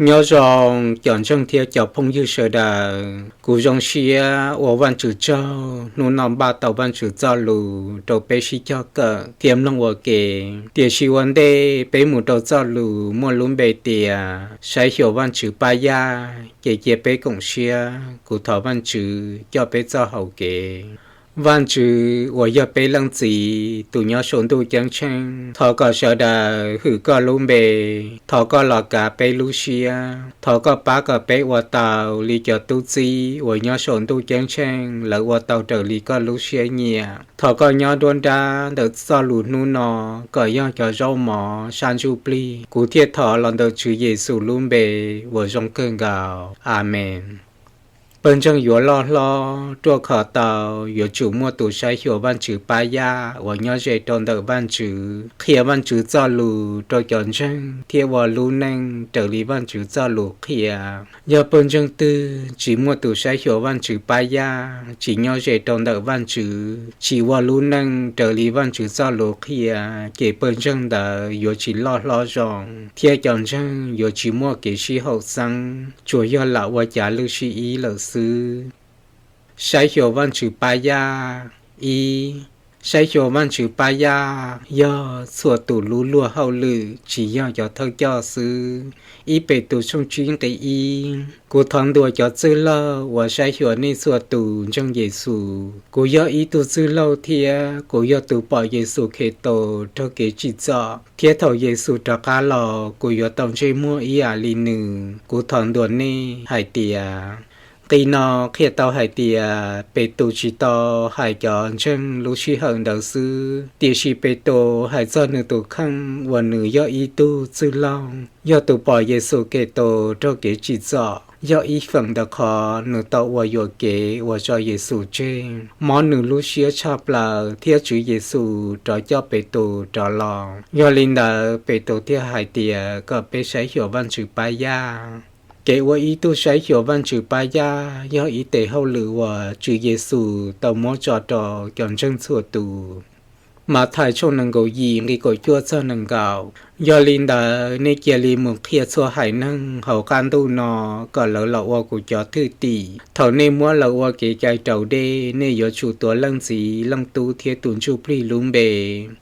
Nyob zoo cov ntseeg thiab cov phooj ywg sawv daws, kuv zoo siab ua Vajtswv tsaug hnub no npaj tau Vajtswv txoj lus rau peb sib cog kawm thiab mloog ua ke. Tiam sis ua ntej peb mus rau txoj lus muaj lub npe tias saib xyuas Vajtswv pab yaj, ces cia peb koom siab, kuv thov Vajtswv coj peb txoj hau kev. Vajtswv uas yog peb Leej Txiv tus nyob saum ntuj ceeb tsheej, thov kom sawv daws hwm koj lub npe. Thov koj los kav peb lub siab. Thov koj pab kom peb ua tau li cov tub txib uas nyob saum ntuj ceeb tsheej lawv ua tau raws li koj lub siab nyiam. Thov koj nyob nruab nrab ntawm txoj lus hnub no kom yog cov zaub mov sab ntsuj plig. Kuv thiaj thov los ntawm Tswv Yexus lub npe uas zoo kawg nkaus. Amees. Pawg ntseeg yuav loj hlob ruaj khov tau, yuav tsum muaj tus saib xyuas Vajtswv pab yaj uas nyob ze rau ntawm Vajtswv, qhia Vajtswv txoj lus rau cov ntseeg thiab ua lub neej raws li Vajtswv txoj lus qhia. Yog pawg ntseeg twg tsis muaj tus saib xyuas Vajtswv pab yaj, tsis nyob ze rau ntawm Vajtswv, tsis ua lub neej raws li Vajtswv txoj lus qhia, ces pawg ntseeg ntawd yuav tsis loj hlob zoo, thiab cov ntseeg yuav tsis muaj kev sib haum xeeb, tsuas yog lam ua cav lwj sib ib lawm xwb. Saib xyuas Vajtswv pab yaj. Ib, saib xyuas Vajtswv pab yaj yog txhua tus lub luag hauj lwm, tsis yog cov thawj coj xwb. Ib Petus tshooj tsib nqi ib. Kuv thov ntuas cov txwj laug uas saib xyuas nej txhua tus ntseeg Yexus. Kuv yog ib tug txwj laug thiab kuv yog tus pom Yexus Khetos raug kev tsim txom, thiab thaum Yexus rov qab los kuv yuav tau ntsej muag ib yam li nws. Kuv thov ntuas nej hais tias, nqi no qhia tau hais tias Petus tsis tau hais cov ntseeg lub sij hawm ntawd xwb, tiam sis Petus hais txog nws tus kheej uas nws yog ib tug txwj laug, yog tus pom Yexus Khetos raug kev tsim txom, yog ib feem ntawm qhov nws tau ua yuam kev uas tso Yexus tseg, mob nws lub siab tshaj plaws thiab Tswv Yexus rov coj Petus rov los. Yog li ntawd Petus thiaj hais tias kom peb saib xyuas Vajtswv pab yaj. Kev ua ib tug saib xyuas Vajtswv pab yaj yog ib tes hauj lwm uas Tswv Yexus tau muab tso rau cov ntseeg txhua tus. Mathais tshooj nees nkaum yim nqi kaum cuaj txog nees nkaum. Yog li ntawd nej cia li mus qhia txhua haiv neeg hauv qab ntuj no kom lawv los ua kuv cov thwj tim. Thaum nej muab lawv ua kev cai raus dej, nej yuav tsum tuav Leej Txiv, Leej Tub thiab tus Ntsuj Plig lub npe,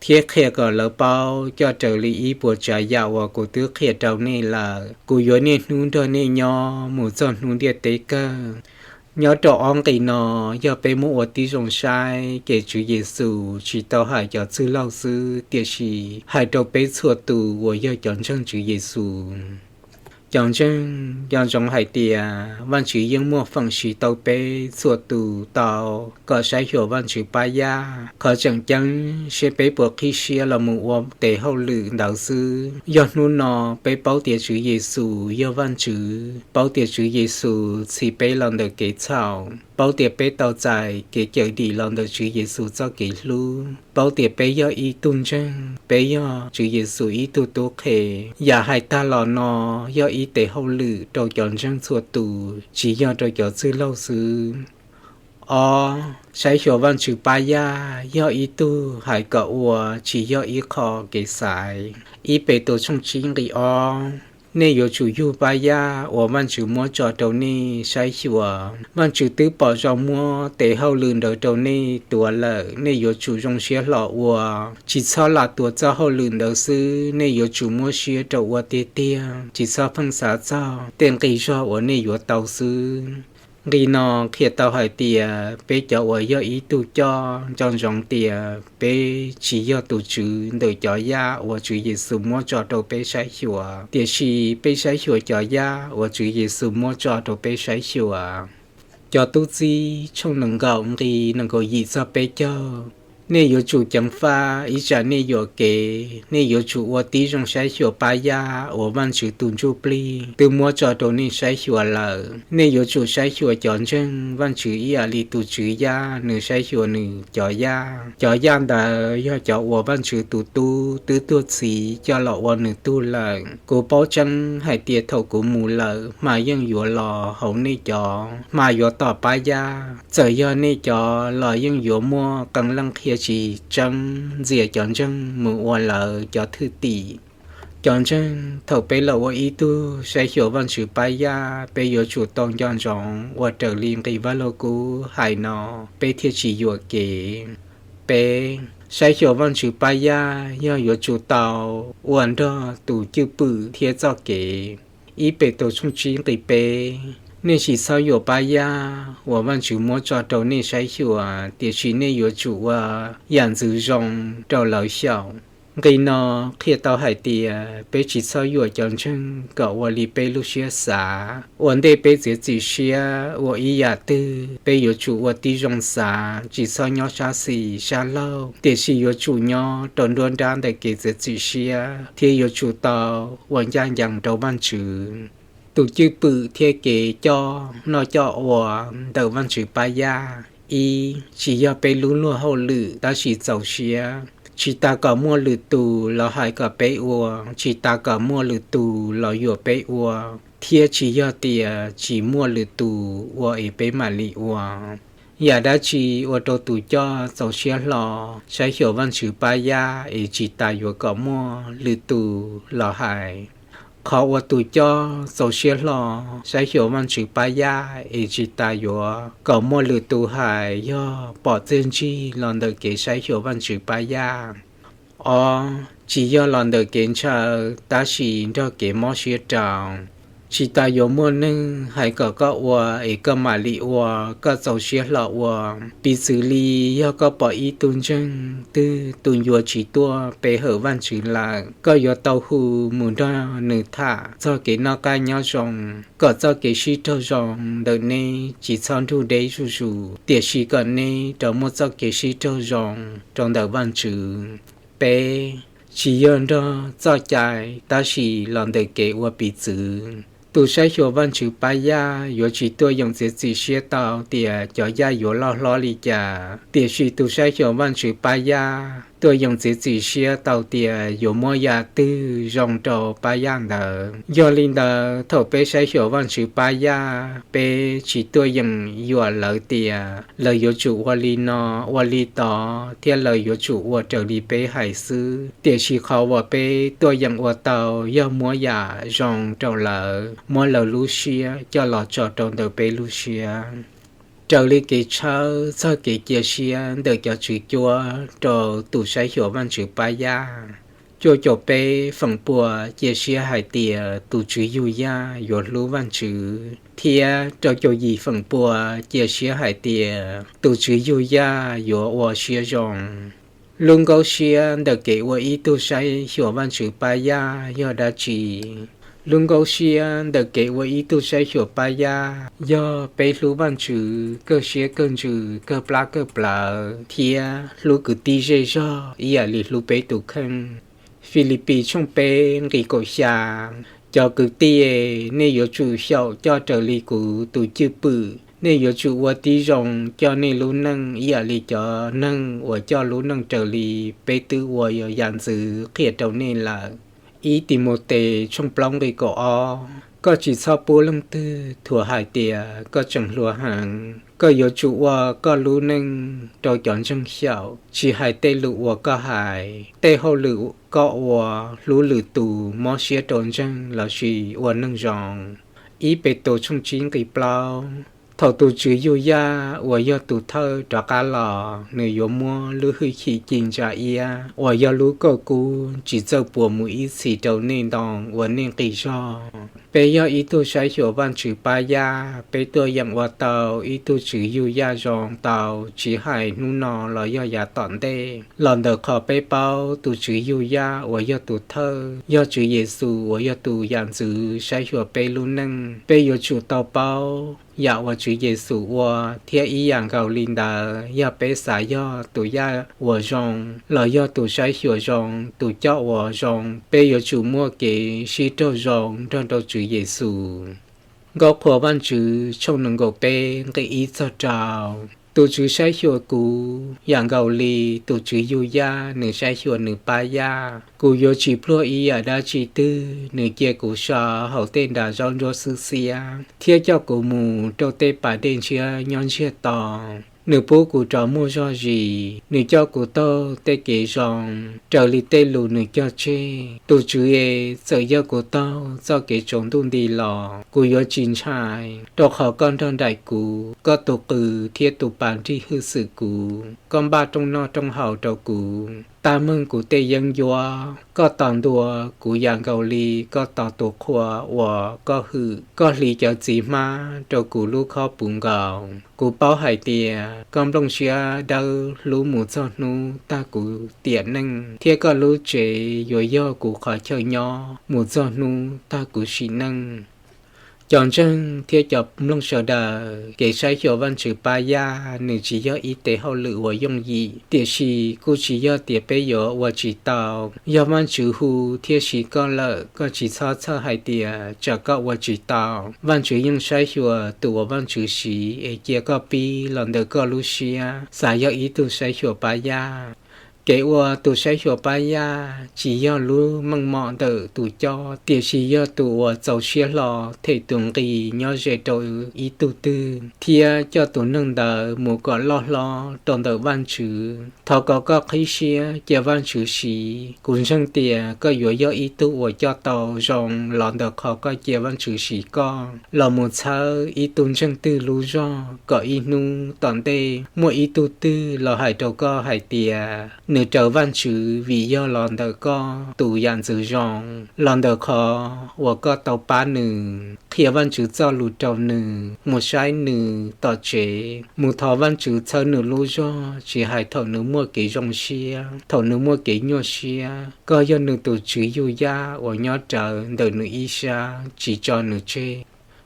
thiab qhia kom lawv paub coj raws li ib puas tsav yam uas kuv twb qhia rau nej lawm. Kuv yuav niaj hnub nrog nej nyob mus txog hnub ntiaj teb kawg. Nyob rau ob nqi no yog peb muab ua tib zoo saib ces Tswv Yexus tsis tau hais cov txwj laug xwb, tiam sis hais rau peb txhua tus uas yog cov ntseeg Tswv Yexus. Cov ntseeg, nco ntsoov hais tias Vajtswv yeej muaj feem siv tau peb txhua tus tau kom saib xyuas Vajtswv pab yaj. Qhov tseem ceeb, seb peb puas qhib siab los mus ua tes hauj lwm ntawd xwb. Yog hnub no peb paub tias Tswv Yexus yog Vajtswv, paub tias Tswv Yexus txhiv peb los ntawm kev txhaum, paub tias peb tau txais kev cawm dim los ntawm Tswv Yexus txoj kev hlub, paub tias peb yog ib tug ntseeg, peb yog Tswv Yexus ib tug tub qhe, yam hais tag los no yog ib tes hauj lwm rau cov ntseeg txhua tus, tsis yog rau cov txwj laug xwb. Ob, saib xyuas Vajtswv pab yaj yog ib tug hais kom ua, tsis yog ib qho kev xaiv. Ib Petus tshooj tsib nqi ob. Nej yuav tsum yug pab yaj uas Vajtswv muab tso rau nej saib xyuas. Vajtswv twb pom zoo muab tes hauj lwm ntawd rau nej tuav lawm, nej yuav tsum zoo siab hlo ua. Tsis txhob lam tuav txoj hauj lwm ntawd xwb, nej yuav tsum muab siab rau ua tiag tiag, tsis txhob pheej xav txog tej nqi zog uas nej yuav tau xwb. Nqi no qhia tau hais tias peb cov uas yog ib tug coj, nco ntsoov tias peb tsis yog tus tswv ntawm cov yaj uas Tswv Yexus muab tso rau peb saib xyuas, tiam sis peb saib xyuas cov yaj uas Tswv Yexus muab tso rau peb saib xyuas. Cov tub txib tshooj nees nkaum nqi nees nkaum yim txog peb caug. Nej yuav tsum ceev faj ib tsam nej yuam kev, nej yuav tsum ua tib zoo saib xyuas pab yaj uas Vajtswv tus Ntsuj Plig twb muab tso rau nej saib xyuas lawm. Nej yuav tsum saib xyuas cov ntseeg Vajtswv ib yam li tus tswv yaj nws saib xyuas nws cov yaj. Cov yaj ntawd yog cov uas Vajtswv tus tub twb tuag txhiv coj los ua nws tug lawm. Kuv paub tseeb hais tias thaum kuv mus lawm, hma yeej yuav los hauv nej cov, hma yuav tom pab yaj. Txawm yog nej cov los yeej yuav muaj qee leej qhia tsis tseeb ntxias cov ntseeg mus ua lawv cov thwj tim. Cov ntseeg, thaum peb los ua ib tug saib xyuas Vajtswv pab yaj, peb yuav tsum tau nco ntsoov ua raws li nqi Vaj Lug Kub hais no, peb thiaj tsis yuam kev. Peb, saib xyuas Vajtswv pab yaj yog yuav tsum tau ua nrog tus cwj pwm thiab txoj kev. Ib Petus tshooj tsib nqi peb, nej tsis txhob yuam pab yaj uas Vajtswv muab tso rau nej saib xyuas, tiam sis nej yuav tsum ua yam ntxwv zoo rau lawv xyaum. Nqi no qhia tau hais tias peb tsis txhob yuam cov ntseeg kom ua li peb lub siab xav. Ua ntej peb txiav txim siab ua ib yam twg, peb yuav tsum ua tib zoo xav, tsis txhob nyob sab xis sab laug, tiam sis yuav tsum nyob rau nruab nrab ntawm kev txiav txim siab thiab yuav tsum tau ua ncaj ncees rau Vajtswv. Tus cwj pwm thiab kev coj noj coj ua ntawm Vajtswv pab yaj. Ib, tsis yog peb lub luag hauj lwm tab sis txaus siab, tsis tas kom muaj lwm tus los hais kom peb ua, tsis tas kom muaj lwm tus los yuam peb ua, thiab tsis yog tias tsis muaj lwm tus ua es peb mam li ua. Yam dab tsi ua rau tus coj txaus siab hlo saib xyuas Vajtswv pab yaj es tsis tas yuav kom muaj lwm tus los hais? Qhov uas tus coj txaus siab hlo saib xyuas Vajtswv pab yaj es tsis tas yuav kom muaj lwm tus hais yog pom txiaj ntsig los ntawm kev saib xyuas Vajtswv pab yaj. Ob, tsis yog los ntawm kev ntshaw tab sis nrog kev mob siab rau. Tsis tas yuav muaj neeg hais kom koj ua es koj mam li ua, koj txaus siab hlo ua. Piv txwv li, yog koj pom ib tug ntseeg twg tus ncua tsis tuaj pe hawm Vajtswv lawm, koj yuav tau hu mus nrog nws tham txog kev noj qab nyob zoo, kom txoj kev sib raug zoo ntawm neb tsis txhob nrug deb zuj zus, tiam sis kom neb rov muaj txoj kev sib raug zoo rau ntawm Vajtswv. Peb, tsis yog nrog txoj cai tab sis los ntawm kev ua piv txwv. Tus saib xyuas Vajtswv pab yaj yuav tsis tuaj yeem txiav txim siab tau tias cov yaj yuav loj hlob li cas, tiam sis tus saib xyuas Vajtswv pab yaj tuaj yeem txiav txim siab tau tias yuav muab yam twg zoo rau pab yaj ntawd. Yog li ntawd, thaum peb saib xyuas Vajtswv pab yaj, peb tsis tuaj yeem yuam lawv tias lawv yuav tsum ua li no, ua li tod thiab lawv yuav tsum ua raws li peb hais xwb, tiam sis qhov uas peb tuaj yeem ua tau yog muab yam zoo rau lawv, muab lawv lub siab coj los tso rau ntawm peb lub siab. Raws li kev tshawb txog kev cia siab ntawm cov tswv cuab rau tus saib xyuas Vajtswv pab yaj, cuaj caum peb feem pua cia siab hais tias tus tswv yug yaj yuav hlub Vajtswv, thiab rau caum yim feem pua cia siab hais tias tus tswv yug yaj yuav ua siab zoo. Lub nkaub siab ntawm kev ua ib tug saib xyuas Vajtswv pab yaj yog dab tsi? Lub nkaub siab ntawm kev ua ib tug saib xyuas pab yaj yog peb hlub Vajtswv kawg siab kawg ntsws kawg plab kawg plawv thiab hlub kwv tij zej zog ib yam li hlub peb tus kheej. Filipis tshooj peb nqi kaum xya, cov kwv tij, nej yuav tsum xyaum coj raws li kuv tus cwj pwm. Nej yuav tsum ua tib zoo coj nej lub neej ib yam li cov neeg uas coj lub neej raws li peb twb ua yam ntxwv qhia rau nej lawm. Ib Timautes tshooj plaub nqi kaum ob, koj tsis txhob pub leej twg thuam hais tias koj tseem hluas heev. Koj yuav tsum ua koj lub neej rau cov ntseeg xyaum, tsis hais tej lus uas koj hais, tej hauj lwm koj ua, hlub lwm tus, mob siab rau ntseeg lossis ua neeg zoo. Ib Petus tshooj tsib nqi plaub, thaum tus tswv yug yaj uas yog tus thawj rov qab los, nws yuav muab lub hwj chim ci ntsa iab uas yog lub kauj kub tsis txawj puas mus ib txhis rau nej ntoo uas nej nqi zog. Peb yog ib tug saib xyuas Vajtswv pab yaj, peb tuaj yeem ua tau ib tug tswv yug yaj zoo tau, tsis hais hnub no los yog yav tom ntej. Los ntawm qhov peb paub tus tswv yug yaj uas yog tus thawj yog Tswv Yexus uas yog tus yam ntxwv saib xyuas peb lub neej, peb yuav tsum tau paub yam uas Tswv Yexus ua, thiab ib yam nkaus li ntawd, yog peb xav yog tus yaj uas zoo los yog tus saib xyuas zoo, tus coj uas zoo, peb yuav tsum muaj kev sib raug zoo nrog rau Tswv Yexus. Nkauj Qhuas Vajtswv tshooj nees nkaum peb nqi ib txog rau, tus Tswv saib xyuas kuv yam nkaus li tus tswv yug yaj nws saib xyuas nws pab yaj. Kuv yuav tsis pluag ib yam dab tsi twg, nws cia kuv so hauv tej nra zaub ntsuab xwb xiab, thiab coj kuv mus rau tej pas dej ntshiab nyob ntsiag to. Nws pub kuv rov muaj zog zis, nws coj kuv taug tej kev zoo, raws li tej lus nws cog tseg. Tus Tswv es, txawm yog kuv taug txoj kev tsaus ntuj nti los kuv yuav tsis ntshai, rau qhov koj nrog nraim kuv, koj tus qws thiab tus pas nrig hwj xwm kuv, koj npaj rooj noj rooj haus rau kuv. Tab meeg kuv tej yeeb ncuab, koj tos ntua kuv yam nkaus li koj tos tus qhua uas koj hwm. Koj hliv cawv txiv hmab rau kuv lub khob puv nkaus. Kuv paub hais tias koj nplooj siab dawb hlub mus txog hnub tag kuv tiam neej, thiab koj lub tsev yuav yog kuv qhov chaw nyob mus txog hnub tag kuv sim neej. Cov ntseeg thiab cov mloog sawv daws, kev saib xyuas Vajtswv pab yaj nws tsis yog ib tes hauj lwm uas yooj yim, tiam sis kuj tsis yog tias peb yuav ua tsis tau. Yog Vajtswv hu thiab siv koj lawm, koj tsis txhob txhawj hais tias tsam koj ua tsis tau. Vajtswv yeej saib xyuas tus uas Vajtswv siv es cia koj pib los ntawm koj lub siab xav yog ib tug saib xyuas pab yaj. Kev ua tus saib xyuas pab yaj tsis yog lub meej mom ntawm tus coj, tiam sis yog tus uas txaus siab hlo them tus nqi nyob ze rau ib tug twg, thiab coj tus neeg ntawd mus kom loj hlob rau ntawm Vajtswv. Thov kom koj qhib siab cia Vajtswv siv. Kuv ntseeg tias koj yuav yog ib tug uas coj tau zoo los ntawm qhov koj cia Vajtswv siv koj los mus txhawb ib tug ntseeg twg lub zog, kom ib hnub tom ntej muaj ib tug twg los hais rau koj hais tias nws raws Vajtswv vim yog los ntawm koj tus yam ntxwv zoo, los ntawm qhov uas koj tau pab nws, qhia Vajtswv txoj lus rau nws, mus saib nws tom tsev, mus thov Vajtswv txhawb nws lub zog, tsis hais thaum nws muaj kev zoo siab, thaum nws muaj kev nyuaj siab. Koj yog nws tus Tswv yug yaj uas nyob rawv ntawm nws ib sab, tsis tso nws tseg.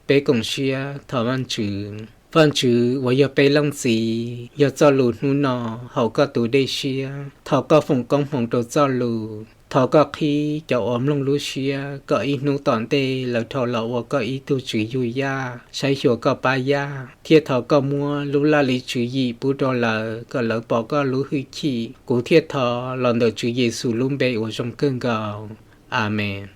Peb koom siab thov Vajtswv. Vajtswv uas yog peb leej Txiv, yog txoj lus hnub no hauv koj tus dej siab. Thov koj foom koob hmoov rau txoj lus. Thov koj qhib cov uas mloog lub siab kom ib hnub tom ntej lawv dhau los ua koj ib tug Tswv yug yaj, saib xyuas koj pab yaj, thiab thov koj muab lub laj lim tswv yim pub rau lawv kom lawv pom koj lub hwj chim. Kuv thiaj thov los ntawm Tswv Yexus lub npe uas zoo kawg nkaus. Amees.